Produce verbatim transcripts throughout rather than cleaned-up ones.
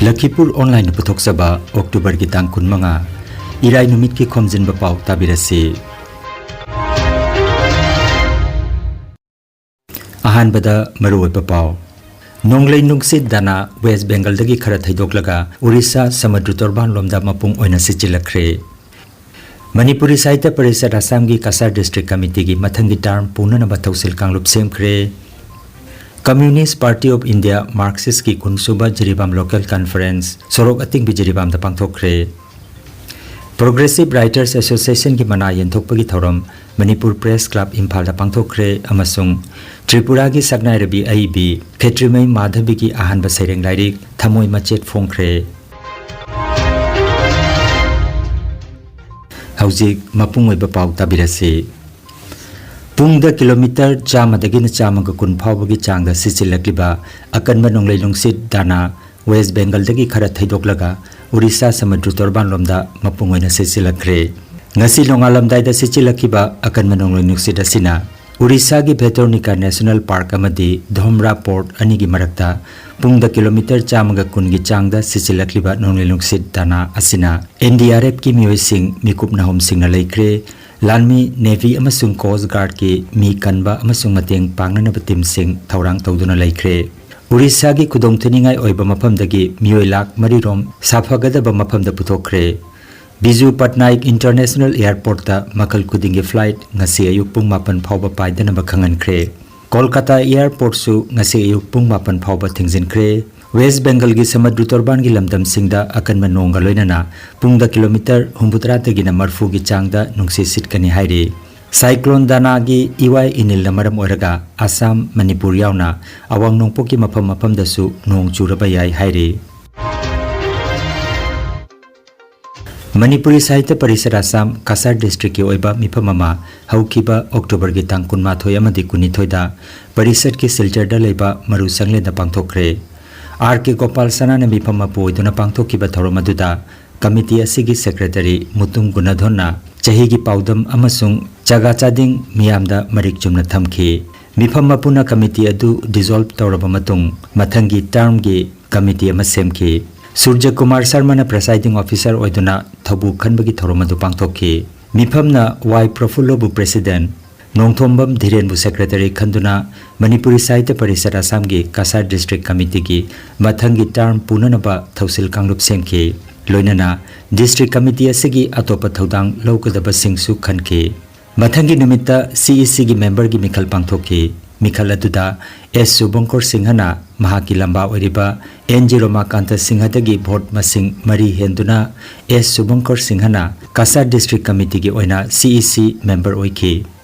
ꯂꯈꯤꯄꯨꯔ ꯑꯣꯟꯂꯥꯏꯟꯅ ꯄꯨꯊꯣꯛꯆꯕ ꯑꯣꯛꯇꯣꯕꯔꯒꯤ ꯇꯥꯡ ꯀꯨꯟꯃꯉꯥ, ꯏꯔꯥꯏ ꯅꯨꯃꯤꯠꯀꯤ ꯈꯣꯝꯖꯤꯟꯕ ꯄꯥꯎ ꯇꯥꯕꯤꯔꯁꯤ꯫ ꯑꯍꯥꯟꯕꯗ ꯃꯔꯨꯑꯣꯏꯕ ꯄꯥꯎ꯫ ꯅꯣꯡꯂꯩ ꯅꯨꯡꯁꯤꯠ ꯗꯥꯅꯥ ꯋꯦꯁ ꯕꯦꯡꯒꯜꯗꯒꯤ ꯈꯔ ꯊꯩꯗꯣꯛꯂꯒ ꯑꯣꯔꯤꯁꯥ ꯁꯃꯨꯗ꯭ꯔ ꯇꯣꯔꯕꯥꯟꯂꯣꯝꯗ ꯃꯄꯨꯡ ꯑꯣꯏꯅ ꯁꯤꯠꯆꯤꯜꯂꯛꯈ꯭ꯔꯦ꯫ ꯃꯅꯤꯄꯨꯔꯤ ꯁꯥꯍꯤꯇ꯭ꯌ ꯄꯔꯤꯁꯠ ꯑꯁꯥꯝꯒꯤ ꯀꯁꯥꯔ ꯗꯤꯁꯇ꯭ꯔꯤꯛ ꯀꯃꯤꯇꯤꯒꯤ ꯃꯊꯪꯒꯤ ꯇꯔꯝ ꯄꯨꯅꯅꯕ ꯊꯧꯁꯤꯜ ꯀꯥꯡꯂꯨꯞ ꯁꯦꯝꯈ꯭ꯔꯦ꯫ ꯀꯝꯌꯨꯅꯤꯁ꯭ꯠ ꯄꯥꯔꯇꯤ ꯑꯣꯐ ꯏꯟꯗꯤꯌꯥ ꯃꯥꯔꯛꯁꯤꯁ꯭ꯠꯀꯤ ꯀꯨꯟꯁꯨꯕ ꯖꯤꯔꯤꯕꯥꯝ ꯂꯣꯀꯦꯜ ꯀꯟꯐꯔꯦꯟꯁ ꯁꯣꯔꯣꯛ ꯑꯇꯤꯡꯕꯤ ꯖꯤꯔꯤꯕꯥꯝꯗ ꯄꯥꯡꯊꯣꯛꯈ꯭ꯔꯦ꯫ ꯄ꯭ꯔꯣꯒ꯭ꯔꯦꯁꯤꯚ ꯔꯥꯏꯇꯔꯁ ꯑꯦꯁꯣꯁꯤꯌꯦꯁꯟꯒꯤ ꯃꯅꯥ ꯌꯦꯟꯊꯣꯛꯄꯒꯤ ꯊꯧꯔꯝ ꯃꯅꯤꯄꯨꯔ ꯄ꯭ꯔꯦꯁ ꯀ꯭ꯂꯕ ꯏꯝꯐꯥꯜꯗ ꯄꯥꯡꯊꯣꯛꯈ꯭ꯔꯦ ꯑꯃꯁꯨꯡ ꯇ꯭ꯔꯤꯄꯨꯔꯥꯒꯤ ꯁꯛꯅꯥꯏꯔꯕꯤ ꯑꯏꯕꯤ ꯈꯦꯇ꯭ꯔꯤꯃꯌꯨꯝ ꯃꯥꯙꯕꯤꯒꯤ ꯑꯍꯥꯟꯕ ꯁꯩꯔꯦꯡ ꯂꯥꯏꯔꯤꯛ ꯊꯃꯣꯏ ꯃꯆꯦꯠ ꯐꯣꯡꯈ꯭ꯔꯦ꯫ ꯍꯧꯖꯤꯛ ꯃꯄꯨꯡ ꯑꯣꯏꯕ ꯄꯥꯎ ꯇꯥꯕꯤꯔꯁꯤ꯫ ꯄꯨꯡꯗ ꯀꯤꯂꯣꯃꯤꯇꯔ ꯆꯥꯝꯃꯗꯒꯤꯅ ꯆꯥꯝꯃꯒ ꯀꯨꯟ ꯐꯥꯎꯕꯒꯤ ꯆꯥꯡꯗ ꯁꯤꯠꯆꯤꯜꯂꯛꯂꯤꯕ ꯑꯀꯟꯕ ꯅꯣꯡꯂꯩ ꯅꯨꯡꯁꯤꯠ ꯗꯥꯅꯥ ꯋꯦꯁ ꯕꯦꯡꯒꯜꯗꯒꯤ ꯈꯔ ꯊꯩꯗꯣꯛꯂꯒ ꯑꯣꯔꯤꯁꯥ ꯁꯃꯨꯗ꯭ꯔ ꯇꯣꯔꯕꯥꯟꯂꯣꯝꯗ ꯃꯄꯨꯡ ꯑꯣꯏꯅ ꯁꯤꯠꯆꯤꯜꯂꯛꯈ꯭ꯔꯦ꯫ ꯉꯁꯤ ꯅꯣꯡꯉꯥꯜꯂꯝꯗꯥꯏꯗ ꯁꯤꯠꯆꯤꯜꯂꯛꯈꯤꯕ ꯑꯀꯟꯕ ꯅꯣꯡꯂꯩ ꯅꯨꯡꯁꯤꯠ ꯑꯁꯤꯅ ꯑꯣꯔꯤꯁꯥꯒꯤ ꯚꯦꯇꯣꯔꯅꯤꯀꯥ ꯅꯦꯁꯅꯦꯜ ꯄꯥꯔꯛ ꯑꯃꯗꯤ ꯙꯣꯝꯔꯥ ꯄꯣꯔꯠ ꯑꯅꯤꯒꯤ ꯃꯔꯛꯇ ꯄꯨꯡꯗ ꯀꯤꯂꯣꯃꯤꯇꯔ ꯆꯥꯝꯃꯒ ꯀꯨꯟꯒꯤ ꯆꯥꯡꯗ ꯁꯤꯠꯆꯤꯜꯂꯛꯂꯤꯕ ꯅꯣꯡꯂꯩ ꯅꯨꯡꯁꯤꯠ ꯗꯥꯅꯥ ꯑꯁꯤꯅ ꯑꯦꯟ ꯗꯤ ꯑꯥꯔ ꯑꯦꯐꯀꯤ ꯃꯤꯑꯣꯏꯁꯤꯡ ꯃꯤꯀꯨꯞ ꯅꯥꯍꯨꯝꯁꯤꯡꯅ ꯂꯩꯈ꯭ꯔꯦ꯫ ꯂꯥꯟꯃꯤ, ꯅꯦꯚꯤ ꯑꯃꯁꯨꯡ ꯀꯣꯁ꯭ꯠ ꯒꯥꯔꯗꯀꯤ ꯃꯤ ꯀꯟꯕ ꯑꯃꯁꯨꯡ ꯃꯇꯦꯡ ꯄꯥꯡꯅꯅꯕ ꯇꯤꯝꯁꯤꯡ ꯊꯧꯔꯥꯡ ꯇꯧꯗꯨꯅ ꯂꯩꯈ꯭ꯔꯦ꯫ ꯑꯣꯔꯤꯁꯥꯒꯤ ꯈꯨꯗꯣꯡꯊꯤꯅꯤꯡꯉꯥꯏ ꯑꯣꯏꯕ ꯃꯐꯝꯗꯒꯤ ꯃꯤꯑꯣꯏ ꯂꯥꯈ ꯃꯔꯤ ꯔꯣꯝ ꯁꯥꯐꯒꯗꯕ ꯃꯐꯝꯗ ꯄꯨꯊꯣꯛꯈ꯭ꯔꯦ꯫ ꯕꯤꯖꯨ ꯄꯠꯅꯥꯏꯛ ꯏꯟꯇꯔꯅꯦꯁꯅꯦꯜ ꯑꯦꯌꯔꯄꯣꯔꯠꯇ ꯃꯈꯜ ꯈꯨꯗꯤꯡꯒꯤ ꯐ꯭ꯂꯥꯏꯠ ꯉꯁꯤ ꯑꯌꯨꯛ ꯄꯨꯡ ꯃꯥꯄꯟ ꯐꯥꯎꯕ ꯄꯥꯏꯗꯅꯕ ꯈꯪꯍꯟꯈ꯭ꯔꯦ꯫ ꯀꯣꯜꯀꯥꯇꯥ ꯑꯦꯌꯔꯄꯣꯔꯠꯁꯨ ꯉꯁꯤ ꯑꯌꯨꯛ ꯄꯨꯡ ꯃꯥꯄꯟ ꯐꯥꯎꯕ ꯊꯤꯡꯖꯤꯟꯈ꯭ꯔꯦ꯫ ꯋꯦꯁ꯭ꯠ ꯕꯦꯡꯒꯜꯒꯤ ꯁꯃꯨꯗ꯭ꯔ ꯇꯣꯔꯕꯥꯟꯒꯤ ꯂꯝꯗꯝꯁꯤꯡꯗ ꯑꯀꯟꯕ ꯅꯣꯡꯒ ꯂꯣꯏꯅꯅ ꯄꯨꯡꯗ ꯀꯤꯂꯣꯃꯤꯇꯔ ꯍꯨꯝꯐꯨꯇꯔꯥꯗꯒꯤꯅ ꯃꯔꯤꯐꯨꯒꯤ ꯆꯥꯡꯗ ꯅꯨꯡꯁꯤꯠ ꯁꯤꯠꯀꯅꯤ ꯍꯥꯏꯔꯤ꯫ ꯁꯥꯏꯀ꯭ꯂꯣꯟ ꯗꯥꯅꯥꯒꯤ ꯏꯋꯥꯏ ꯏꯅꯤꯜꯅ ꯃꯔꯝ ꯑꯣꯏꯔꯒ ꯑꯁꯥꯝ, ꯃꯅꯤꯄꯨꯔ ꯌꯥꯎꯅ ꯑꯋꯥꯡ ꯅꯣꯡꯄꯣꯛꯀꯤ ꯃꯐꯝ ꯃꯐꯝꯗꯁꯨ ꯅꯣꯡ ꯆꯨꯔꯕ ꯌꯥꯏ ꯍꯥꯏꯔꯤ꯫ ꯃꯅꯤꯄꯨꯔꯤ ꯁꯥꯍꯤꯇ꯭ꯌ ꯄꯔꯤꯁꯠ ꯑꯁꯥꯝ ꯀꯁꯥꯔ ꯗꯤꯁꯇ꯭ꯔꯤꯛꯀꯤ ꯑꯣꯏꯕ ꯃꯤꯐꯝ ꯑꯃ ꯍꯧꯈꯤꯕ ꯑꯣꯛꯇꯣꯕꯔꯒꯤ ꯇꯥꯡ ꯀꯨꯟꯃꯥꯊꯣꯏ ꯑꯃꯗꯤ ꯀꯨꯟꯅꯤꯊꯣꯏꯗ ꯄꯔꯤꯁꯠꯀꯤ ꯁꯤꯜꯆꯔꯗ ꯂꯩꯕ ꯃꯔꯨ ꯁꯪꯂꯦꯟꯗ ꯄꯥꯡꯊꯣꯛꯈ꯭ꯔꯦ꯫ ꯑꯥꯔ ꯀꯦ ꯒꯣꯄꯥꯜ ꯁꯅꯥꯅ ꯃꯤꯐꯝ ꯃꯄꯨ ꯑꯣꯏꯗꯨꯅ ꯄꯥꯡꯊꯣꯛꯈꯤꯕ ꯊꯧꯔꯝ ꯑꯗꯨꯗ ꯀꯃꯤꯇꯤ ꯑꯁꯤꯒꯤ ꯁꯦꯀ꯭ꯔꯦꯇꯔꯤ ꯃꯨꯇꯨꯝ ꯒꯨꯅꯥꯙꯣꯟꯅ ꯆꯍꯤꯒꯤ ꯄꯥꯎꯗꯝ ꯑꯃꯁꯨꯡ ꯆꯥꯒꯥ ꯆꯥꯗꯤꯡ ꯃꯤꯌꯥꯝꯗ ꯃꯔꯤꯛ ꯆꯨꯝꯅ ꯊꯝꯈꯤ꯫ ꯃꯤꯐꯝ ꯃꯄꯨꯅ ꯀꯃꯤꯇꯤ ꯑꯗꯨ ꯗꯤꯖꯣꯜꯕ ꯇꯧꯔꯕ ꯃꯇꯨꯡ ꯃꯊꯪꯒꯤ ꯇꯔꯝꯒꯤ ꯀꯃꯤꯇꯤ ꯑꯃ ꯁꯦꯝꯈꯤ꯫ ꯁꯨꯔꯖ ꯀꯨꯃꯥꯔ ꯁꯔꯃꯅ presiding officer ꯑꯣꯏꯗꯨꯅ ꯊꯧꯕꯨ ꯈꯟꯕꯒꯤ ꯊꯧꯔꯝ ꯑꯗꯨ ꯄꯥꯡꯊꯣꯛꯈꯤ꯫ ꯃꯤꯐꯝꯅ ꯋꯥꯏ ꯄ꯭ꯔꯐꯨꯜꯂꯣꯕꯨ president, ꯅꯣꯡꯊꯣꯝꯕꯝ ꯙꯤꯔꯦꯟꯕꯨ secretary ꯈꯟꯗꯨꯅ ꯃꯅꯤꯄꯨꯔꯤ ꯁꯥꯍꯤꯇ꯭ꯌ ꯄꯔꯤꯁꯠ ꯑꯁꯥꯝꯒꯤ ꯀꯁꯥꯔ district committeeꯒꯤ ꯃꯊꯪꯒꯤ term ꯄꯨꯅꯅꯕ ꯊꯧꯁꯤꯜ ꯀꯥꯡꯂꯨꯞ ꯁꯦꯝꯈꯤ꯫ ꯂꯣꯏꯅꯅ district committee ꯑꯁꯤꯒꯤ ꯑꯇꯣꯞꯄ ꯊꯧꯗꯥꯡ ꯂꯧꯒꯗꯕꯁꯤꯡꯁꯨ ꯈꯟꯈꯤ꯫ ꯃꯊꯪꯒꯤ ꯅꯨꯃꯤꯠꯇ CECꯒꯤ memberꯒꯤ ꯃꯤꯈꯜ ꯄꯥꯡꯊꯣꯛꯈꯤ꯫ ꯃꯤꯈꯜ ꯑꯗꯨꯗ ꯑꯦꯁ ꯁꯨꯕꯪꯀꯔ ꯁꯤꯡꯍꯅ ꯃꯍꯥꯛꯀꯤ ꯂꯝꯕꯥ ꯑꯣꯏꯔꯤꯕ ꯑꯦꯟ ꯖꯤ ꯔꯣꯃꯥꯀꯥꯟꯇ ꯁꯤꯡꯍꯗꯒꯤ vote ꯃꯁꯤꯡ ꯃꯔꯤ ꯍꯦꯟꯗꯨꯅ ꯑꯦꯁ ꯁꯨꯕꯪꯀꯔ ꯁꯤꯡꯍꯅ ꯀꯁꯥꯔ district committeeꯒꯤ ꯑꯣꯏꯅ CEC member ꯑꯣꯏꯈꯤ꯫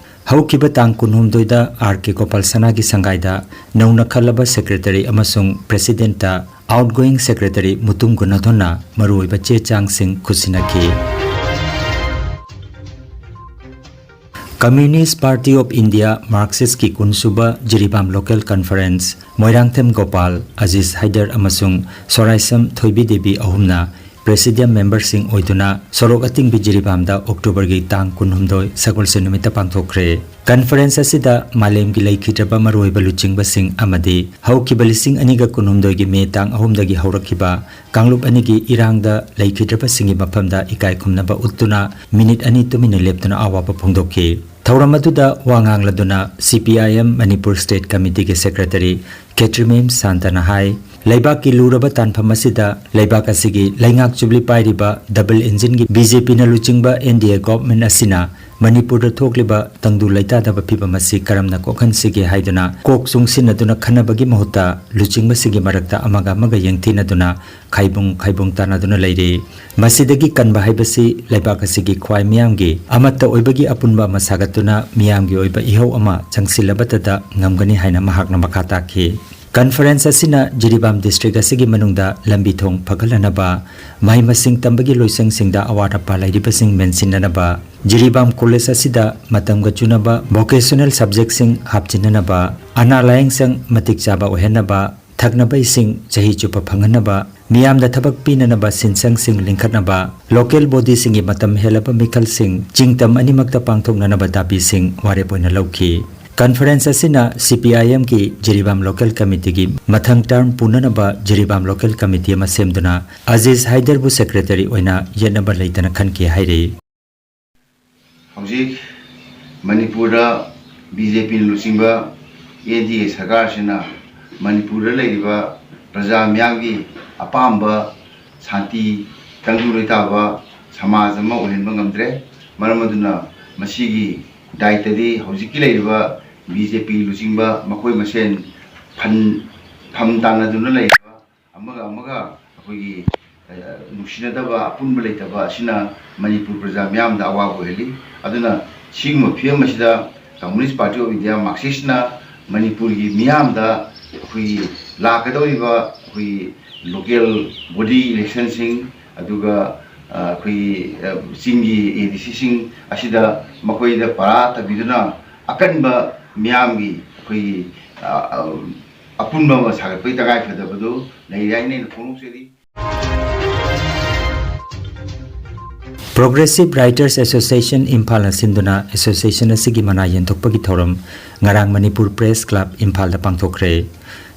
ꯍꯧꯈꯤꯕ ꯇꯥꯡ ꯀꯨꯟꯍꯨꯝꯗꯣꯏꯗ ꯑꯥꯔ ꯀꯦ ꯒꯣꯄꯥꯜ ꯁꯅꯥꯒꯤ ꯁꯪꯒꯥꯏꯗ ꯅꯧꯅ ꯈꯜꯂꯕ secretary ꯑꯃꯁꯨꯡ presidentꯇ outgoing secretary ꯃꯨꯇꯨꯝ ꯒꯨꯅꯥꯙꯣꯟꯅ ꯃꯔꯨꯑꯣꯏꯕ ꯆꯦ ꯆꯥꯡꯁꯤꯡ ꯈꯨꯠꯁꯤꯟꯅꯈꯤ꯫ Communist Party of India Marxistꯀꯤ ꯀꯨꯟꯁꯨꯕ Jiribam local conference, Moirangthem Gopal, Aziz Hyder ꯑꯃꯁꯨꯡ ꯁꯣꯔꯥꯏꯁꯝ ꯊꯣꯏꯕꯤ ꯗꯦꯕꯤ ꯑꯍꯨꯝꯅ presidium memberꯁꯤꯡ ꯑꯣꯏꯗꯨꯅ ꯁꯣꯔꯣꯛ ꯑꯇꯤꯡꯕꯤ ꯖꯤꯔꯤꯕꯥꯝꯗ Octoberꯒꯤ ꯇꯥꯡ ꯀꯨꯟꯍꯨꯝꯗꯣꯏ ꯁꯒꯣꯜꯁꯦꯟ ꯅꯨꯃꯤꯠꯇ ꯄꯥꯡꯊꯣꯛꯈ꯭ꯔꯦ꯫ Conference ꯑꯁꯤꯗ ꯃꯥꯂꯦꯝꯒꯤ ꯂꯩꯈꯤꯗ꯭ꯔꯕ ꯃꯔꯨꯑꯣꯏꯕ ꯂꯨꯆꯤꯡꯕꯁꯤꯡ ꯑꯃꯗꯤ ꯍꯧꯈꯤꯕ ꯂꯤꯁꯤꯡ ꯑꯅꯤꯒ ꯀꯨꯟꯍꯨꯝꯗꯣꯏꯒꯤ ꯃꯦ ꯇꯥꯡ ꯑꯍꯨꯝꯗꯒꯤ ꯍꯧꯔꯛꯈꯤꯕ ꯀꯥꯡꯂꯨꯞ ꯑꯅꯤꯒꯤ ꯏꯔꯥꯡꯗ ꯂꯩꯈꯤꯗ꯭ꯔꯕꯁꯤꯡꯒꯤ ꯃꯐꯝꯗ ꯏꯀꯥꯏ ꯈꯨꯝꯅꯕ ꯎꯠꯇꯨꯅ ꯃꯤꯅꯤꯠ ꯑꯅꯤ ꯇꯨꯃꯤꯟꯅ ꯂꯦꯞꯇꯨꯅ ꯑꯋꯥꯕ ꯐꯣꯡꯗꯣꯛꯈꯤ꯫ ꯊꯧꯔꯝ ꯑꯗꯨꯗ ꯋꯥ ꯉꯥꯡꯂꯗꯨꯅ CPIM ꯃꯅꯤꯄꯨꯔ state committeeꯒꯤ secretary ꯈꯦꯇ꯭ꯔꯤꯃꯌꯨꯝ ꯁꯥꯟꯇꯅ ꯍꯥꯏ, ꯂꯩꯕꯥꯛꯀꯤ ꯂꯨꯔꯕ ꯇꯥꯟꯐꯝ ꯑꯁꯤꯗ ꯂꯩꯕꯥꯛ ꯑꯁꯤꯒꯤ ꯂꯩꯉꯥꯛ ꯖꯨꯕꯤꯂꯤ ꯄꯥꯏꯔꯤꯕ double engineꯒꯤ BJPꯅ ꯂꯨꯆꯤꯡꯕ NDA government ꯑꯁꯤꯅ ꯃꯅꯤꯄꯨꯔꯗ ꯊꯣꯛꯂꯤꯕ ꯇꯪꯗꯨ ꯂꯩꯇꯥꯗꯕ ꯐꯤꯚꯝ ꯑꯁꯤ ꯀꯔꯝꯅ ꯀꯣꯛꯍꯟꯁꯤꯒꯦ ꯍꯥꯏꯗꯨꯅ ꯀꯣꯛ ꯆꯨꯡꯁꯤꯟꯅꯗꯨꯅ ꯈꯟꯅꯕꯒꯤ ꯃꯍꯨꯠꯇ ꯂꯨꯆꯤꯡꯕꯁꯤꯡꯒꯤ ꯃꯔꯛꯇ ꯑꯃꯒ ꯑꯃꯒ ꯌꯦꯡꯊꯤꯅꯗꯨꯅ ꯈꯥꯏꯕꯨꯡ ꯈꯥꯏꯕꯨꯡ ꯇꯥꯟꯅꯗꯨꯅ ꯂꯩꯔꯤ꯫ ꯃꯁꯤꯗꯒꯤ ꯀꯟꯕ ꯍꯥꯏꯕꯁꯤ ꯂꯩꯕꯥꯛ ꯑꯁꯤꯒꯤ ꯈ꯭ꯋꯥꯏ ꯃꯤꯌꯥꯝꯒꯤ ꯑꯃꯠꯇ ꯑꯣꯏꯕꯒꯤ ꯑꯄꯨꯟꯕ ꯑꯃ ꯁꯥꯒꯠꯇꯨꯅ ꯃꯤꯌꯥꯝꯒꯤ ꯑꯣꯏꯕ ꯏꯍꯧ ꯑꯃ ꯆꯪꯁꯤꯜꯂꯕꯇꯗ ꯉꯝꯒꯅꯤ ꯍꯥꯏꯅ ꯃꯍꯥꯛꯅ ꯃꯈꯥ ꯇꯥꯈꯤ꯫ Conference ꯑꯁꯤꯅ ꯖꯤꯔꯤꯕꯥꯝ district ꯑꯁꯤꯒꯤ ꯃꯅꯨꯡꯗ ꯂꯝꯕꯤ ꯊꯣꯡ ꯐꯒꯠꯍꯟꯅꯕ, ꯃꯍꯩ ꯃꯁꯤꯡ ꯇꯝꯕꯒꯤ ꯂꯣꯏꯁꯪꯁꯤꯡꯗ ꯑꯋꯥꯠ ꯑꯄꯥ ꯂꯩꯔꯤꯕꯁꯤꯡ ꯃꯦꯟꯁꯤꯟꯅꯅꯕ, ꯖꯤꯔꯤꯕꯥꯝ college ꯑꯁꯤꯗ ꯃꯇꯝꯒ ꯆꯨꯅꯕ vocational subjectꯁꯤꯡ ꯍꯥꯞꯆꯤꯟꯅꯅꯕ, ꯑꯅꯥ ꯂꯥꯌꯦꯡꯁꯪ ꯃꯇꯤꯛ ꯆꯥꯕ ꯑꯣꯏꯍꯟꯅꯕ, ꯊꯛꯅꯕ ꯏꯁꯤꯡ ꯆꯍꯤ ꯆꯨꯞꯄ ꯐꯪꯍꯟꯅꯕ, ꯃꯤꯌꯥꯝꯗ ꯊꯕꯛ ꯄꯤꯅꯅꯕ ꯁꯤꯟꯁꯪꯁꯤꯡ ꯂꯤꯡꯈꯠꯅꯕ, local bodyꯁꯤꯡꯒꯤ ꯃꯇꯝ ꯍꯦꯜꯂꯕ ꯃꯤꯈꯜꯁꯤꯡ ꯆꯤꯡꯇꯝ ꯑꯅꯤꯃꯛꯇ ꯄꯥꯡꯊꯣꯛꯅꯅꯕ ꯗꯥꯕꯤꯁꯤꯡ ꯋꯥꯔꯦꯞ ꯑꯣꯏꯅ ꯂꯧꯈꯤ꯫ Conference ꯑꯁꯤꯅ C P I M ꯒꯤ ꯖꯤꯔꯤꯕꯥꯝ Local Committee ꯒꯤ ꯃꯊꯪ term ꯄꯨꯅꯅꯕ ꯖꯤꯔꯤꯕꯥꯝ Local Committee ꯑꯃ ꯁꯦꯝꯗꯨꯅ ꯑꯖꯤꯖ ꯍꯥꯏꯗꯔꯕꯨ secretary ꯑꯣꯏꯅ ꯌꯦꯠꯅꯕ ꯂꯩꯇꯅ ꯈꯟꯈꯤ ꯍꯥꯏꯔꯤ꯫ ꯍꯧꯖꯤꯛ ꯃꯅꯤꯄꯨꯔꯗ B J P ꯅ ꯂꯨꯆꯤꯡꯕ N D A ꯁꯔꯀꯥꯔꯁꯤꯅ ꯃꯅꯤꯄꯨꯔꯗ ꯂꯩꯔꯤꯕ ꯄ꯭ꯔꯖꯥ ꯃꯤꯌꯥꯝꯒꯤ ꯑꯄꯥꯝꯕ ꯁꯥꯟꯇꯤ, ꯇꯪꯗꯨ ꯂꯩꯇꯥꯕ ꯁꯃꯥꯖ ꯑꯃ ꯑꯣꯏꯍꯟꯕ ꯉꯝꯗ꯭ꯔꯦ꯫ ꯃꯔꯝ ꯑꯗꯨꯅ ꯃꯁꯤꯒꯤ ꯗꯥꯏꯇꯗꯤ ꯍꯧꯖꯤꯛꯀꯤ ꯂꯩꯔꯤꯕ B J P ꯂꯨꯆꯤꯡꯕ ꯃꯈꯣꯏ ꯃꯁꯦꯟ ꯐꯟ-, ꯐꯝ ꯇꯥꯟꯅꯗꯨꯅ ꯂꯩꯔꯤꯕ ꯑꯃꯒ ꯑꯃꯒ ꯑꯩꯈꯣꯏꯒꯤ, ꯑ, ꯅꯨꯡꯁꯤꯅꯗꯕ, ꯑꯄꯨꯟꯕ ꯂꯩꯇꯕ ꯑꯁꯤꯅ ꯃꯅꯤꯄꯨꯔ ꯄ꯭ꯔꯖꯥ ꯃꯤꯌꯥꯝꯗ ꯑꯋꯥꯕ ꯑꯣꯏꯍꯜꯂꯤ꯫ ꯑꯗꯨꯅ ꯁꯤꯒꯨꯝꯕ ꯐꯤꯕꯝ ꯑꯁꯤꯗ Communist Party of India, Marxist ꯅ ꯃꯅꯤꯄꯨꯔꯒꯤ ꯃꯤꯌꯥꯝꯗ ꯑꯩꯈꯣꯏꯒꯤ ꯂꯥꯛꯀꯗꯧꯔꯤꯕ ꯑꯩꯈꯣꯏꯒꯤ local body election ꯁꯤꯡ, ꯑꯗꯨꯒ, ꯑ, ꯑꯩꯈꯣꯏꯒꯤ, ꯑ, ꯆꯤꯡꯒꯤ A D C ꯁꯤꯡ ꯑꯁꯤꯗ ꯃꯈꯣꯏꯗ ꯄꯔꯥ ꯇꯝꯕꯤꯗꯨꯅ ꯑꯀꯟꯕ ꯃꯤꯌꯥꯝꯒꯤ ꯑꯩꯈꯣꯏꯒꯤ, ꯑ, ꯑ, ꯑꯄꯨꯟꯕ ꯑꯃ ꯁꯥꯒꯠꯄꯒꯤ ꯇꯉꯥꯏ ꯐꯗꯕꯗꯨ ꯂꯩꯔꯦ ꯍꯥꯏꯅ ꯑꯩꯅ ꯐꯣꯡꯗꯣꯛꯆꯔꯤ꯫ Progressive Writers Association ꯏꯝꯐꯥꯜꯅ ꯁꯤꯟꯗꯨꯅ association ꯑꯁꯤꯒꯤ ꯃꯅꯥ ꯌꯦꯟꯊꯣꯛꯄꯒꯤ ꯊꯧꯔꯝ ꯉꯔꯥꯡ ꯃꯅꯤꯄꯨꯔ Press Club ꯏꯝꯐꯥꯜꯗ ꯄꯥꯡꯊꯣꯛꯈ꯭ꯔꯦ꯫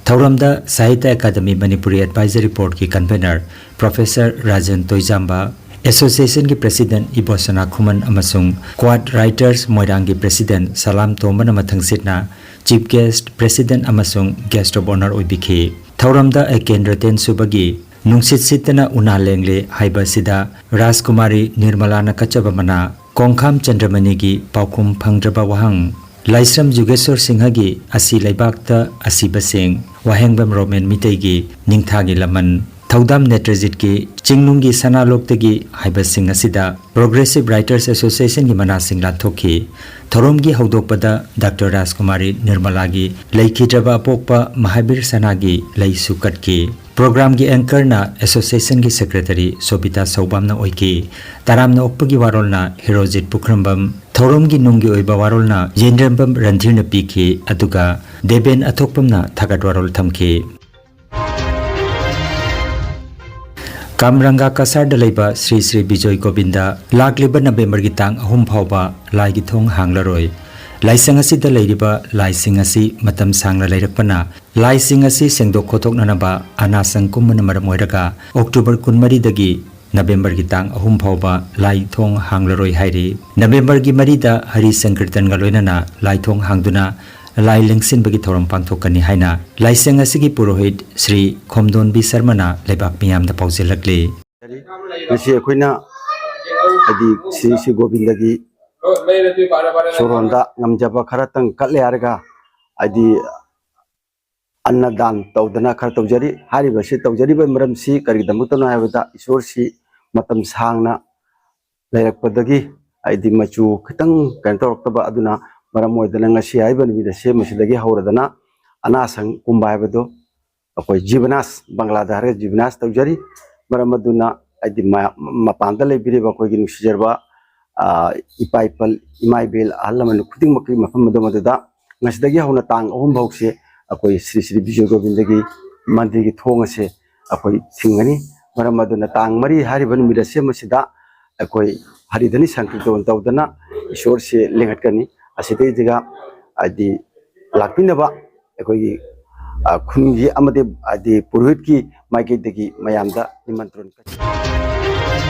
ꯊꯧꯔꯝꯗ Sahitya Academy Manipuri Advisory Board ꯀꯤ convener Professor ꯔꯥꯖꯟ ꯇꯣꯏꯖꯥꯝꯕ, association ꯒꯤ president ꯏꯕꯣꯁꯅꯥ ꯈꯨꯃꯟ ꯑꯃꯁꯨꯡ Quad Writers ꯃꯣꯏꯔꯥꯡꯒꯤ president ꯁꯂꯥꯝ ꯇꯣꯝꯕꯅ ꯃꯊꯪꯁꯤꯠꯅ chief guest, president ꯑꯃꯁꯨꯡ guest of honour ꯑꯣꯏꯕꯤꯈꯤ꯫ ꯊꯧꯔꯝꯗ ꯑꯦꯀꯦꯟꯗ꯭ꯔ ꯇꯦꯟꯁꯨꯕꯒꯤ ꯅꯨꯡꯁꯤꯠ ꯁꯤꯠꯇꯅ ꯎꯅꯥ ꯂꯦꯡꯂꯦ ꯍꯥꯏꯕ ꯑꯁꯤꯗ ꯔꯥꯖꯀꯨꯃꯥꯔꯤ ꯅꯤꯔꯃꯂꯥꯅ ꯀꯠꯆꯕ ꯃꯅꯥ, ꯀꯣꯡꯈꯥꯝ ꯆꯟꯗ꯭ꯔꯃꯅꯤꯒꯤ ꯄꯥꯎꯈꯨꯝ ꯐꯪꯗ꯭ꯔꯕ ꯋꯥꯍꯪ, ꯂꯥꯏꯁ꯭ꯔꯝ ꯖꯨꯒꯦꯁꯣꯔ ꯁꯤꯡꯍꯒꯤ ꯑꯁꯤ ꯂꯩꯕꯥꯛꯇ ꯑꯁꯤꯕꯁꯤꯡ, ꯋꯥꯍꯦꯡꯕꯝ ꯔꯣꯃꯦꯟ ꯃꯤꯇꯩꯒꯤ ꯅꯤꯡꯊꯥꯒꯤ ꯂꯃꯟ, ꯊꯧꯗꯥꯝ ꯅꯦꯇ꯭ꯔꯖꯤꯠꯀꯤ ꯆꯤꯡꯅꯨꯡꯒꯤ ꯁꯅꯥꯂꯣꯛꯇꯒꯤ ꯍꯥꯏꯕꯁꯤꯡ ꯑꯁꯤꯗ Progressive Writers Association ꯒꯤ ꯃꯅꯥꯁꯤꯡ ꯂꯥꯟꯊꯣꯛꯈꯤ꯫ ꯊꯧꯔꯝꯒꯤ ꯍꯧꯗꯣꯛꯄꯗ ꯗꯥꯛꯇꯔ ꯔꯥꯖꯀꯨꯃꯥꯔꯤ ꯅꯤꯔꯃꯂꯥꯒꯤ ꯂꯩꯈꯤꯗ꯭ꯔꯕ ꯑꯄꯣꯛꯄ ꯃꯍꯥꯕꯤꯔ ꯁꯅꯥꯒꯤ ꯂꯩꯁꯨ ꯀꯠꯈꯤ꯫ Program ꯒꯤ anchor ꯅ association ꯒꯤ secretary ꯁꯣꯕꯤꯇꯥ ꯁꯧꯕꯥꯝꯅ ꯑꯣꯏꯈꯤ꯫ ꯇꯔꯥꯝꯅ ꯑꯣꯛꯄꯒꯤ ꯋꯥꯔꯣꯜꯅ ꯍꯦꯔꯣꯖꯤꯠ ꯄꯨꯈ꯭ꯔꯝꯕꯝ, ꯊꯧꯔꯝꯒꯤ ꯅꯨꯡꯒꯤ ꯑꯣꯏꯕ ꯋꯥꯔꯣꯜꯅ ꯌꯦꯟꯗ꯭ꯔꯝꯕꯝ ꯔꯟꯙꯤꯔꯅ ꯄꯤꯈꯤ, ꯑꯗꯨꯒ ꯗꯦꯕꯦꯟ ꯑꯊꯣꯛꯄꯝꯅ ꯊꯥꯒꯠ ꯋꯥꯔꯣꯜ ꯊꯝꯈꯤ꯫ ꯀꯥꯝꯔꯪꯒꯥ ꯀꯁꯥꯔꯗ ꯂꯩꯕ ꯁ꯭ꯔꯤ ꯁ꯭ꯔꯤ ꯕꯤꯖꯣꯏ ꯒꯣꯕꯤꯟꯗ ꯂꯥꯛꯂꯤꯕ ꯅꯕꯦꯝꯕꯔꯒꯤ ꯇꯥꯡ ꯑꯍꯨꯝ ꯐꯥꯎꯕ ꯂꯥꯏꯒꯤ ꯊꯣꯡ ꯍꯥꯡꯂꯔꯣꯏ꯫ ꯂꯥꯏꯁꯪ ꯑꯁꯤꯗ ꯂꯩꯔꯤꯕ ꯂꯥꯏꯁꯤꯡ ꯑꯁꯤ ꯃꯇꯝ ꯁꯥꯡꯅ ꯂꯩꯔꯛꯄꯅ ꯂꯥꯏꯁꯤꯡ ꯑꯁꯤ ꯁꯦꯡꯗꯣꯛ ꯈꯣꯠꯇꯣꯛꯅꯅꯕ ꯑꯅꯥ ꯁꯪ ꯀꯨꯝꯕꯅ ꯃꯔꯝ ꯑꯣꯏꯔꯒ ꯑꯣꯛꯇꯣꯕꯔ ꯀꯨꯟꯃꯔꯤꯗꯒꯤ ꯅꯕꯦꯝꯕꯔꯒꯤ ꯇꯥꯡ ꯑꯍꯨꯝ ꯐꯥꯎꯕ ꯂꯥꯏ ꯊꯣꯡ ꯍꯥꯡꯂꯔꯣꯏ ꯍꯥꯏꯔꯤ꯫ ꯅꯕꯦꯝꯕꯔꯒꯤ ꯃꯔꯤꯗ ꯍꯔꯤ ꯁꯪꯀꯤꯔꯇꯟꯒ ꯂꯣꯏꯅꯅ ꯂꯥꯏ ꯊꯣꯡ ꯍꯥꯡꯗꯨꯅ ꯂꯥꯏ ꯂꯦꯡꯁꯤꯟꯕꯒꯤ ꯊꯧꯔꯝ ꯄꯥꯡꯊꯣꯛꯀꯅꯤ ꯍꯥꯏꯅ ꯂꯥꯏꯁꯪ ꯑꯁꯤꯒꯤ ꯄꯨꯔꯣꯍꯤꯠ ꯁ꯭ꯔꯤ ꯈꯣꯝꯗꯣꯟꯕꯤ ꯁꯔꯃꯅ ꯂꯩꯕꯥꯛ ꯃꯤꯌꯥꯝꯗ ꯄꯥꯎꯖꯦꯜꯂꯛꯂꯤ꯫ ꯉꯁꯤ ꯑꯩꯈꯣꯏꯅ ꯍꯥꯏꯗꯤ ꯁ꯭ꯔꯤ ꯁ꯭ꯔꯤ ꯒꯣꯕꯤꯟꯗꯒꯤ ꯁꯣꯔ ꯍꯣꯟꯗ ꯉꯝꯖꯕ ꯈꯔꯇꯪ ꯀꯠꯂꯦ ꯍꯥꯏꯔꯒ ꯍꯥꯏꯗꯤ ꯑꯟꯅ ꯗꯥꯟ ꯇꯧꯗꯅ ꯈꯔ ꯇꯧꯖꯔꯤ꯫ ꯍꯥꯏꯔꯤꯕꯁꯤ ꯇꯧꯖꯔꯤꯕ ꯃꯔꯝꯁꯤ ꯀꯔꯤꯒꯤꯗꯃꯛꯇꯅꯣ ꯍꯥꯏꯕꯗ ꯏꯁꯣꯔꯁꯤ ꯃꯇꯝ ꯁꯥꯡꯅ ꯂꯩꯔꯛꯄꯗꯒꯤ ꯍꯥꯏꯗꯤ ꯃꯆꯨ ꯈꯤꯇꯪ ꯀꯩꯅꯣ ꯇꯧꯔꯛꯇꯕ ꯑꯗꯨꯅ ꯃꯔꯝ ꯑꯣꯏꯗꯅ ꯉꯁꯤ ꯍꯥꯏꯔꯤꯕ ꯅꯨꯃꯤꯠ ꯑꯁꯦ ꯃꯁꯤꯗꯒꯤ ꯍꯧꯔꯗꯅ ꯑꯅꯥꯁꯪ ꯀꯨꯝꯕ ꯍꯥꯏꯕꯗꯣ ꯑꯩꯈꯣꯏ ꯖꯤꯕꯅꯥꯁ, ꯕꯪꯒ꯭ꯂꯥꯗ ꯍꯥꯏꯔꯒ ꯖꯤꯕꯅꯥꯁ ꯇꯧꯖꯔꯤ꯫ ꯃꯔꯝ ꯑꯗꯨꯅ ꯍꯥꯏꯗꯤ ꯃ-, ꯃꯄꯥꯟꯗ ꯂꯩꯕꯤꯔꯤꯕ ꯑꯩꯈꯣꯏꯒꯤ ꯅꯨꯡꯁꯤꯖꯔꯕ, ꯑ, ꯏꯄꯥ ꯏꯄꯜ, ꯏꯃꯥ ꯏꯕꯦꯜ, ꯑꯍꯜ ꯂꯃꯟ ꯈꯨꯗꯤꯡꯃꯛꯀꯤ ꯃꯐꯝ ꯑꯗꯨꯝ ꯑꯗꯨꯗ ꯉꯁꯤꯗꯒꯤ ꯍꯧꯅ ꯇꯥꯡ ꯑꯍꯨꯝ ꯐꯥꯎꯁꯦ ꯑꯩꯈꯣꯏ ꯁ꯭ꯔꯤ ꯁ꯭ꯔꯤ ꯕꯤꯖꯣꯏ ꯒꯣꯕꯤꯟꯗꯒꯤ ꯃꯟꯗꯤꯔꯒꯤ ꯊꯣꯡ ꯑꯁꯦ ꯑꯩꯈꯣꯏ ꯊꯤꯡꯒꯅꯤ꯫ ꯃꯔꯝ ꯑꯗꯨꯅ ꯇꯥꯡ ꯃꯔꯤ ꯍꯥꯏꯔꯤꯕ ꯅꯨꯃꯤꯠ ꯑꯁꯦ ꯃꯁꯤꯗ ꯑꯩꯈꯣꯏ ꯍꯔꯤꯙꯅꯤ ꯁꯪꯀꯤꯔꯇꯣꯟ ꯇꯧꯗꯅ ꯏꯁꯣꯔꯁꯦ ꯂꯦꯡꯍꯠꯀꯅꯤ꯫ ꯑꯁꯤꯗꯩꯁꯤꯒ ꯍꯥꯏꯗꯤ ꯂꯥꯛꯄꯤꯅꯕ ꯑꯩꯈꯣꯏꯒꯤ, ꯑ, ꯈꯨꯟꯒꯤ ꯑꯃꯗꯤ ꯍꯥꯏꯗꯤ ꯄꯨꯔꯣꯍꯤꯠꯀꯤ ꯃꯥꯏꯀꯩꯗꯒꯤ ꯃꯌꯥꯝꯗ ꯅꯤꯃꯟꯇ꯭ꯔꯣꯟ ꯀꯠꯆꯔꯤ꯫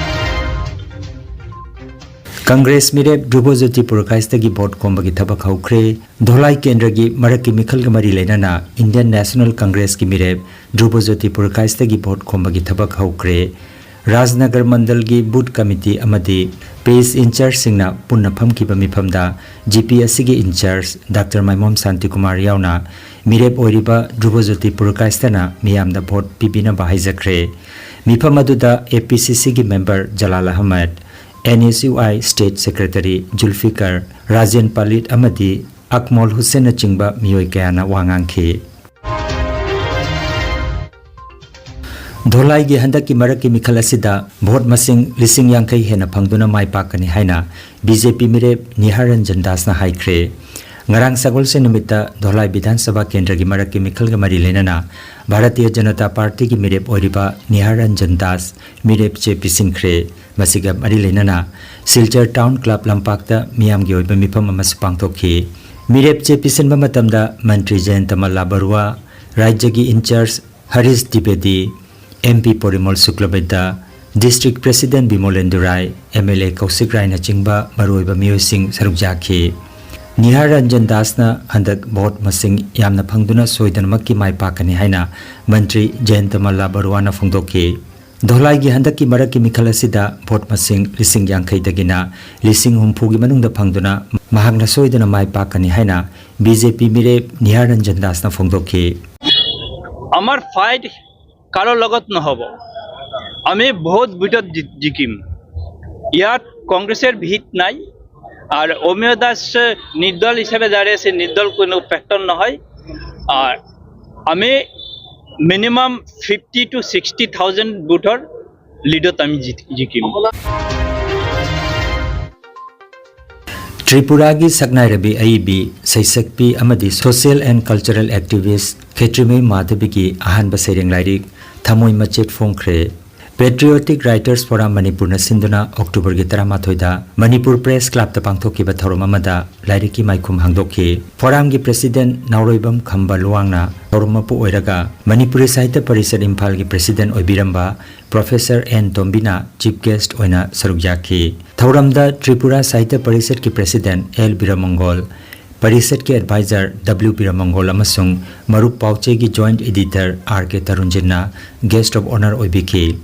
ꯀꯪꯒ꯭ꯔꯦꯁ ꯃꯤꯔꯦꯞ ꯙ꯭ꯔꯨꯕꯖꯣꯇꯤ ꯄꯨꯔꯀꯥꯏꯁꯇꯒꯤ ꯚꯣꯠ ꯈꯣꯝꯕꯒꯤ ꯊꯕꯛ ꯍꯧꯈ꯭ꯔꯦ꯫ ꯙꯣꯂꯥꯏ ꯀꯦꯟꯗ꯭ꯔꯒꯤ ꯃꯔꯛꯀꯤ ꯃꯤꯈꯜꯒ ꯃꯔꯤ ꯂꯩꯅꯅ ꯏꯟꯗꯤꯌꯟ ꯅꯦꯁꯅꯦꯜ ꯀꯪꯒ꯭ꯔꯦꯁꯀꯤ ꯃꯤꯔꯦꯞ ꯙ꯭ꯔꯨꯕꯖꯣꯇꯤ ꯄꯨꯔꯀꯥꯏꯁꯇꯒꯤ ꯚꯣꯠ ꯈꯣꯝꯕꯒꯤ ꯊꯕꯛ ꯍꯧꯈ꯭ꯔꯦ꯫ ꯔꯥꯖꯅꯒꯔ ꯃꯟꯗꯜꯒꯤ ꯕꯨꯊ ꯀꯃꯤꯇꯤ ꯑꯃꯗꯤ ꯄꯦꯖ ꯏꯟꯆꯥꯔꯖꯁꯤꯡꯅ ꯄꯨꯟꯅ ꯐꯝꯈꯤꯕ ꯃꯤꯐꯝꯗ ꯖꯤꯄꯤ ꯑꯁꯤꯒꯤ ꯏꯟꯆꯥꯔꯖ ꯗꯥꯛꯇꯔ ꯃꯥꯏꯃꯣꯝ ꯁꯥꯟꯇꯤꯀꯨꯃꯥꯔ ꯌꯥꯎꯅ ꯃꯤꯔꯦꯞ ꯑꯣꯏꯔꯤꯕ ꯙ꯭ꯔꯨꯕꯖꯣꯇꯤ ꯄꯨꯔꯀꯥꯏꯁꯇꯅ ꯃꯤꯌꯥꯝꯗ ꯚꯣꯠ ꯄꯤꯕꯤꯅꯕ ꯍꯥꯏꯖꯈ꯭ꯔꯦ꯫ ꯃꯤꯐꯝ ꯑꯗꯨꯗ ꯑꯦ ꯄꯤ ꯁꯤ ꯁꯤꯒꯤ member Jalal Ahmad, N S U I state secretary Zulfikar, Rajen Palit ꯑꯃꯗꯤ ꯑꯛꯃꯣꯜ ꯍꯨꯁꯦꯟꯅꯆꯤꯡꯕ ꯃꯤꯑꯣꯏ ꯀꯌꯥꯅ ꯋꯥ ꯉꯥꯡꯈꯤ꯫ ꯙꯣꯂꯥꯏꯒꯤ ꯍꯟꯗꯛꯀꯤ ꯃꯔꯛꯀꯤ ꯃꯤꯈꯜ ꯑꯁꯤꯗ ꯚꯣꯠ ꯃꯁꯤꯡ ꯂꯤꯁꯤꯡ ꯌꯥꯡꯈꯩ ꯍꯦꯟꯅ ꯐꯪꯗꯨꯅ ꯃꯥꯏ ꯄꯥꯛꯀꯅꯤ ꯍꯥꯏꯅ ꯕꯤ ꯖꯦ ꯄꯤ ꯃꯤꯔꯦꯞ ꯅꯤꯍꯥꯔ ꯔꯟꯖꯟ ꯗꯥꯁꯅ ꯍꯥꯏꯈ꯭ꯔꯦ꯫ ꯉꯔꯥꯡ ꯁꯒꯣꯜꯁꯦꯟ ꯅꯨꯃꯤꯠꯇ ꯙꯣꯂꯥꯏ ꯕꯤꯙꯥꯟ ꯁꯚꯥ ꯀꯦꯟꯗ꯭ꯔꯒꯤ ꯃꯔꯛꯀꯤ ꯃꯤꯈꯜꯒ ꯃꯔꯤ ꯂꯩꯅꯅ ꯚꯥꯔꯇꯤꯌ ꯖꯅꯇꯥ ꯄꯥꯔꯇꯤꯒꯤ ꯃꯤꯔꯦꯞ ꯑꯣꯏꯔꯤꯕ ꯅꯤꯍꯥꯔ ꯔꯟꯖꯟ ꯗꯥꯁ ꯃꯤꯔꯦꯞ ꯆꯦ ꯄꯤꯁꯤꯟꯈ꯭ꯔꯦ꯫ ꯃꯁꯤꯒ ꯃꯔꯤ ꯂꯩꯅꯅ ꯁꯤꯜꯆꯔ ꯇꯥꯎꯟ ꯀ꯭ꯂꯕ ꯂꯝꯄꯥꯛꯇ ꯃꯤꯌꯥꯝꯒꯤ ꯑꯣꯏꯕ ꯃꯤꯐꯝ ꯑꯃꯁꯨ ꯄꯥꯡꯊꯣꯛꯈꯤ꯫ ꯃꯤꯔꯦꯞ ꯆꯦ ꯄꯤꯁꯤꯟꯕ ꯃꯇꯝꯗ ꯃꯟꯇ꯭ꯔꯤ ꯖꯌꯟꯇ ꯃꯜꯂꯥ ꯕꯔꯨꯋꯥ, ꯔꯥꯖ꯭ꯌꯒꯤ ꯏꯟꯆꯥꯔꯖ ꯍꯔꯤꯁ ꯗꯤꯕꯦꯗꯤ, ꯑꯦꯝ ꯄꯤ ꯄꯣꯔꯤꯃꯣꯜ ꯁꯨꯀ꯭ꯂꯕꯩꯗ, district president Bimolendu Rai, M L A Kaushik ꯔꯥꯏꯅꯆꯤꯡꯕ ꯃꯔꯨꯑꯣꯏꯕ ꯃꯤꯑꯣꯏꯁꯤꯡ ꯁꯔꯨꯛ ꯌꯥꯈꯤ꯫ ꯅꯤꯍꯥꯔ ꯔꯟꯖꯟ ꯗꯥꯁꯅ ꯍꯟꯗꯛ ꯚꯣꯠ ꯃꯁꯤꯡ ꯌꯥꯝꯅ ꯐꯪꯗꯨꯅ ꯁꯣꯏꯗꯅꯃꯛꯀꯤ ꯃꯥꯏ ꯄꯥꯛꯀꯅꯤ ꯍꯥꯏꯅ ꯃꯟꯇ꯭ꯔꯤ ꯖꯌꯟꯇ ꯃꯜꯂꯥ ꯕꯔꯨꯋꯥꯅ ꯐꯣꯡꯗꯣꯛꯈꯤ꯫ ꯙꯣꯂꯥꯏꯒꯤ ꯍꯟꯗꯛꯀꯤ ꯃꯔꯛꯀꯤ ꯃꯤꯈꯜ ꯑꯁꯤꯗ ꯚꯣꯠ ꯃꯁꯤꯡ ꯂꯤꯁꯤꯡ ꯌꯥꯡꯈꯩꯗꯒꯤꯅ ꯂꯤꯁꯤꯡ ꯍꯨꯝꯐꯨꯒꯤ ꯃꯅꯨꯡꯗ ꯐꯪꯗꯨꯅ ꯃꯍꯥꯛꯅ ꯁꯣꯏꯗꯅ ꯃꯥꯏ ꯄꯥꯛꯀꯅꯤ ꯍꯥꯏꯅ ꯕꯤ ꯖꯦ ꯄꯤ ꯃꯤꯔꯦꯞ ꯅꯤꯍꯥꯔ ꯔꯟꯖꯟ ꯗꯥꯁꯅ ꯐꯣꯡꯗꯣꯛꯈꯤ꯫ আমাৰ ফাইট কাৰো লগত নহ'ব। আমি বহুত ভোটত জি- জিকিম। ইয়াত কংগ্ৰেছৰ ভিত নাই। আৰু অমিয় দাস নিৰ্দল হিচাপে জাৰি আছে, নিৰ্দল কোনো ফেক্টৰ নহয়। আৰু আমি minimum fifty to sixty thousand ভোটৰ লিডত আমি জিত- জিকিম। ꯇ꯭ꯔꯤꯄꯨꯔꯥꯒꯤ ꯁꯛꯅꯥꯏꯔꯕꯤ ꯑꯏꯕꯤ, ꯁꯩꯁꯛꯄꯤ ꯑꯃꯗꯤ social and cultural activist ꯈꯦꯇ꯭ꯔꯤꯃꯌꯨꯝ ꯃꯥꯙꯕꯤꯒꯤ ꯑꯍꯥꯟꯕ ꯁꯩꯔꯦꯡ ꯂꯥꯏꯔꯤꯛ ꯊꯃꯣꯏ ꯃꯆꯦꯠ ꯐꯣꯡꯈ꯭ꯔꯦ꯫ Patriotic Writers Forum ꯃꯅꯤꯄꯨꯔꯅ ꯁꯤꯟꯗꯨꯅ ꯑꯣꯛꯇꯣꯕꯔꯒꯤ ꯇꯔꯥꯃꯥꯊꯣꯏꯗ ꯃꯅꯤꯄꯨꯔ ꯄ꯭ꯔꯦꯁ ꯀ꯭ꯂꯕꯇ ꯄꯥꯡꯊꯣꯛꯈꯤꯕ ꯊꯧꯔꯝ ꯑꯃꯗ ꯂꯥꯏꯔꯤꯛꯀꯤ ꯃꯥꯏꯈꯨꯝ ꯍꯥꯡꯗꯣꯛꯈꯤ꯫ ꯐꯣꯔꯝꯒꯤ ꯄ꯭ꯔꯦꯁꯤꯗꯦꯟ ꯅꯥꯎꯔꯣꯏꯕꯝ ꯈꯝꯕ ꯂꯨꯋꯥꯡꯅ ꯊꯧꯔꯝ ꯃꯄꯨ ꯑꯣꯏꯔꯒ ꯃꯅꯤꯄꯨꯔꯤ ꯁꯥꯍꯤꯇ꯭ꯌ ꯄꯔꯤꯁꯠ ꯏꯝꯐꯥꯜꯒꯤ ꯄ꯭ꯔꯦꯁꯤꯗꯦꯟ ꯑꯣꯏꯕꯤꯔꯝꯕ ꯄ꯭ꯔꯣꯐꯦꯁꯔ ꯑꯦꯟ ꯇꯣꯝꯕꯤꯅ ꯆꯤꯐ ꯒꯦꯁ꯭ꯠ ꯑꯣꯏꯅ ꯁꯔꯨꯛ ꯌꯥꯈꯤ꯫ ꯊꯧꯔꯝꯗ ꯇ꯭ꯔꯤꯄꯨꯔꯥ ꯁꯥꯍꯤꯇ꯭ꯌ ꯄꯔꯤꯁꯠꯀꯤ ꯄ꯭ꯔꯦꯁꯤꯗꯦꯟ ꯑꯦꯜ ꯕꯤꯔꯃꯪꯒꯣꯜ, ꯄꯔꯤꯁꯠꯀꯤ ꯑꯦꯗꯚꯥꯏꯖꯔ ꯗꯕ꯭ꯂꯤꯎ ꯕꯤꯔꯃꯪꯒꯣꯜ ꯑꯃꯁꯨꯡ ꯃꯔꯨꯞ ꯄꯥꯎꯆꯦꯒꯤ ꯖꯣꯏꯟꯠ ꯏꯗꯤꯇꯔ ꯑꯥꯔ ꯀꯦ ꯇꯔꯨꯟꯖꯤꯠꯅ ꯒꯦꯁ꯭ꯠ ꯑꯣꯐ ꯑꯣꯅꯔ ꯑꯣꯏꯕꯤꯈꯤ꯫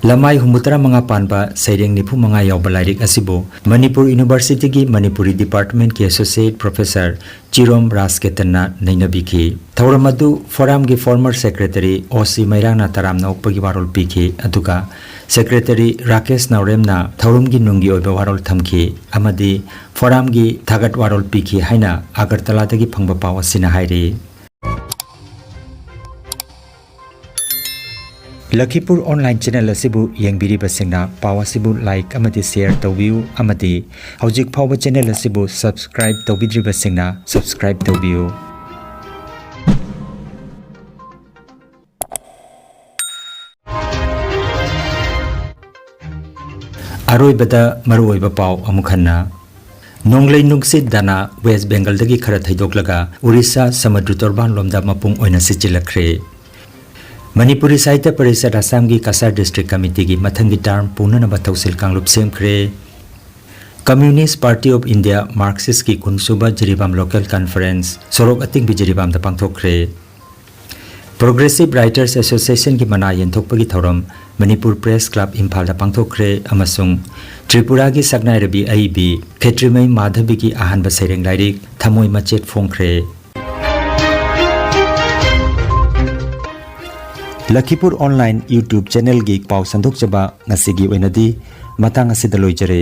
ꯂꯃꯥꯏ ꯍꯨꯝꯐꯨꯇꯔꯥ ꯃꯉꯥ ꯄꯥꯟꯕ ꯁꯩꯔꯦꯡ ꯅꯤꯐꯨ ꯃꯉꯥ ꯌꯥꯎꯕ ꯂꯥꯏꯔꯤꯛ ꯑꯁꯤꯕꯨ ꯃꯅꯤꯄꯨꯔ ꯌꯨꯅꯤꯚꯔꯁꯤꯇꯤꯒꯤ ꯃꯅꯤꯄꯨꯔꯤ ꯗꯤꯄꯥꯔꯠꯃꯦꯟꯠꯀꯤ ꯑꯦꯁꯣꯁꯤꯌꯦꯠ ꯄ꯭ꯔꯣꯐꯦꯁꯔ ꯆꯤꯔꯣꯝ ꯔꯥꯖꯀꯦꯇꯟꯅ ꯅꯩꯅꯕꯤꯈꯤ꯫ ꯊꯧꯔꯝ ꯑꯗꯨ ꯐꯣꯔꯝꯒꯤ ꯐꯣꯔꯃꯔ ꯁꯦꯀ꯭ꯔꯦꯇꯔꯤ ꯑꯣ ꯁꯤ ꯃꯩꯔꯥꯡꯅ ꯇꯔꯥꯝꯅ ꯑꯣꯛꯄꯒꯤ ꯋꯥꯔꯣꯜ ꯄꯤꯈꯤ, ꯑꯗꯨꯒ ꯁꯦꯀ꯭ꯔꯦꯇꯔꯤ ꯔꯥꯀꯦꯁ ꯅꯥꯎꯔꯦꯝꯅ ꯊꯧꯔꯝꯒꯤ ꯅꯨꯡꯒꯤ ꯑꯣꯏꯕ ꯋꯥꯔꯣꯜ ꯊꯝꯈꯤ ꯑꯃꯗꯤ ꯐꯣꯔꯝꯒꯤ ꯊꯥꯒꯠ ꯋꯥꯔꯣꯜ ꯄꯤꯈꯤ ꯍꯥꯏꯅ ꯑꯒꯔꯇꯂꯥꯗꯒꯤ ꯐꯪꯕ ꯄꯥꯎ ꯑꯁꯤꯅ ꯍꯥꯏꯔꯤ꯫ ꯂꯈꯤꯄꯨꯔ ꯑꯣꯟꯂꯥꯏꯟ ꯆꯦꯅꯦꯜ ꯑꯁꯤꯕꯨ ꯌꯦꯡꯕꯤꯔꯤꯕꯁꯤꯡꯅ ꯄꯥꯎ ꯑꯁꯤꯕꯨ ꯂꯥꯏꯛ ꯑꯃꯗꯤ ꯁꯦꯌꯔ ꯇꯧꯕꯤꯌꯨ, ꯑꯃꯗꯤ ꯍꯧꯖꯤꯛ ꯐꯥꯎꯕ ꯆꯦꯅꯦꯜ ꯑꯁꯤꯕꯨ ꯁꯕꯁꯀ꯭ꯔꯥꯏꯕ ꯇꯧꯕꯤꯗ꯭ꯔꯤꯕꯁꯤꯡꯅ ꯁꯕꯁꯀ꯭ꯔꯥꯏꯕ ꯇꯧꯕꯤꯌꯨ꯫ ꯑꯔꯣꯏꯕꯗ ꯃꯔꯨꯑꯣꯏꯕ ꯄꯥꯎ ꯑꯃꯨꯛ ꯍꯟꯅ꯫ ꯅꯣꯡꯂꯩ ꯅꯨꯡꯁꯤꯠ ꯗꯥꯅꯥ ꯋꯦꯁ ꯕꯦꯡꯒꯜꯗꯒꯤ ꯈꯔ ꯊꯩꯗꯣꯛꯂꯒ ꯑꯣꯔꯤꯁꯥ ꯁꯃꯨꯗ꯭ꯔ ꯇꯣꯔꯕꯥꯟꯂꯣꯝꯗ ꯃꯄꯨꯡ ꯑꯣꯏꯅ ꯁꯤꯠꯆꯤꯜꯂꯛꯈ꯭ꯔꯦ꯫ ꯃꯅꯤꯄꯨꯔꯤ ꯁꯥꯍꯤꯇ꯭ꯌ ꯄꯔꯤꯁꯠ ꯑꯁꯥꯝꯒꯤ ꯀꯁꯥꯔ ꯗꯤꯁꯇ꯭ꯔꯤꯛ ꯀꯃꯤꯇꯤꯒꯤ ꯃꯊꯪꯒꯤ ꯇꯔꯝ ꯄꯨꯅꯅꯕ ꯊꯧꯁꯤꯜ ꯀꯥꯡꯂꯨꯞ ꯁꯦꯝꯈ꯭ꯔꯦ꯫ ꯀꯝꯌꯨꯅꯤꯁ꯭ꯠ ꯄꯥꯔꯇꯤ ꯑꯣꯐ ꯏꯟꯗꯤꯌꯥ ꯃꯥꯔꯛꯁꯤꯁ꯭ꯠꯀꯤ ꯀꯨꯟꯁꯨꯕ ꯖꯤꯔꯤꯕꯥꯝ ꯂꯣꯀꯦꯜ ꯀꯟꯐꯔꯦꯟꯁ ꯁꯣꯔꯣꯛ ꯑꯇꯤꯡꯕꯤ ꯖꯤꯔꯤꯕꯥꯝꯗ ꯄꯥꯡꯊꯣꯛꯈ꯭ꯔꯦ꯫ ꯄ꯭ꯔꯣꯒ꯭ꯔꯦꯁꯤꯚ ꯔꯥꯏꯇꯔꯁ ꯑꯦꯁꯣꯁꯤꯌꯦꯁꯟꯒꯤ ꯃꯅꯥ ꯌꯦꯟꯊꯣꯛꯄꯒꯤ ꯊꯧꯔꯝ ꯃꯅꯤꯄꯨꯔ ꯄ꯭ꯔꯦꯁ ꯀ꯭ꯂꯕ ꯏꯝꯐꯥꯜꯗ ꯄꯥꯡꯊꯣꯛꯈ꯭ꯔꯦ ꯑꯃꯁꯨꯡ ꯇ꯭ꯔꯤꯄꯨꯔꯥꯒꯤ ꯁꯛꯅꯥꯏꯔꯕꯤ ꯑꯏꯕꯤ ꯈꯦꯇ꯭ꯔꯤꯃꯌꯨ ꯃꯥꯙꯕꯤꯒꯤ ꯑꯍꯥꯟꯕ ꯁꯩꯔꯦꯡ ꯂꯥꯏꯔꯤꯛ ꯊꯃꯣꯏ ꯃꯆꯦꯠ ꯐꯣꯡꯈ꯭ꯔꯦ꯫ ꯂꯈꯤꯄꯨꯔ ꯑꯣꯟꯂꯥꯏꯟ YouTube ꯆꯦꯅꯦꯜꯒꯤ ꯄꯥꯎ ꯁꯟꯗꯣꯛꯆꯕ ꯉꯁꯤꯒꯤ ꯑꯣꯏꯅꯗꯤ ꯃꯇꯥꯡ ꯑꯁꯤꯗ ꯂꯣꯏꯖꯔꯦ꯫